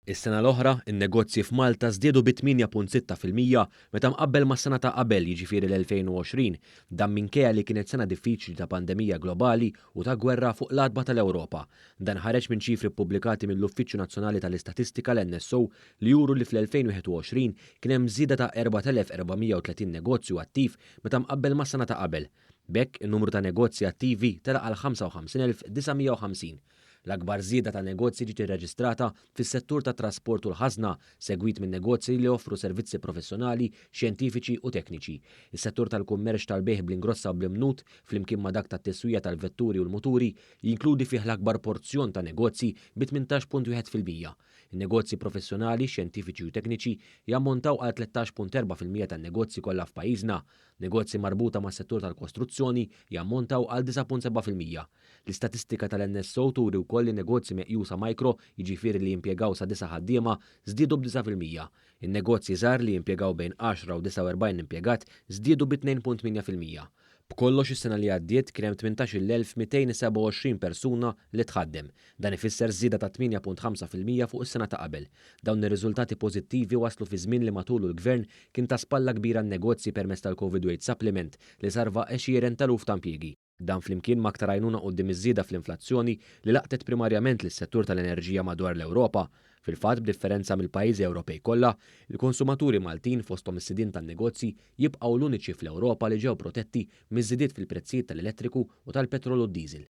Is-sena l-oħra, in-negozji f'Malta żdiedu bi 8.6% meta mqabbel mas-sena ta' qabel, jiġifieri l-2020. Dan minkejja li kienet sena diffiċli ta' pandemija globali u ta' gwerra fuq l-għatba tal-Ewropa. Dan ħareġ minn ċifri ppubblikati mill-Uffiċċju Nazzjonali tal-Istatistika, l-NSO, li juru li fl-2021 kien hemm żieda ta' 4,430 negozju attiv meta mqabbel mas-sena ta' qabel. B'hekk, in-numru ta' negozji attivi tela' għal 55,950. L-akbar żieda ta' negozji ġiet irreġistrata fis-settur tat-trasport u l-ħażna, segwit minn negozji li joffru servizzi professjonali, xjentifiċi u tekniċi. Is-settur tal-kummerċ tal-bejgħ bl-ingrossa u bl-imnut, flimkien ma' dak tat-tiswija tal-vetturi u l-muturi, jinkludi fih l-akbar porzjon ta' negozji bi 18.1%. In-negozji professjonali, xjentifiċi u tekniċi jammontaw għal 13.4% tan-negozji kollha f'pajjiżna. Negozji marbuta mas-settur tal-kostruzzjoni jammontaw għal 9.7%. L-istatistika tal-NSO turi wkoll li negozji meqjusa micro, jiġifieri li jimpjegaw sa 9 ħaddiema, żdiedu b'9%. In-negozji żgħar li jimpjegaw bejn 10 u 49 impjegat żdiedu bi 2.8%. B'kollox is-sena li għaddiet kien hemm 18,227 persuna li tħaddem. Dan ifisser żieda ta' 8.5% fuq is-sena ta' qabel. Dawn ir-riżultati pożittivi waslu fi żmien li matulu l-Gvern kien ta' spalla kbira għan-negozji permezz tal-Covid Wage Supplement li salva għexieren t'eluf ta' impjiegi. Dan flimkien ma' aktar għajnuna quddiem iż-żieda fl-inflazzjoni li laqtet primarjament lis-settur tal-enerġija madwar l-Ewropa. Fil-fatt, b'differenza mill-pajjiżi Ewropej kollha, il-konsumaturi Maltin, fosthom is-sidien tan-negozji, jibqgħu l-uniċi fl-Ewropa li ġew protetti miż-żidiet fil-prezzijiet tal-elettriku u tal-petrol u d-diesel.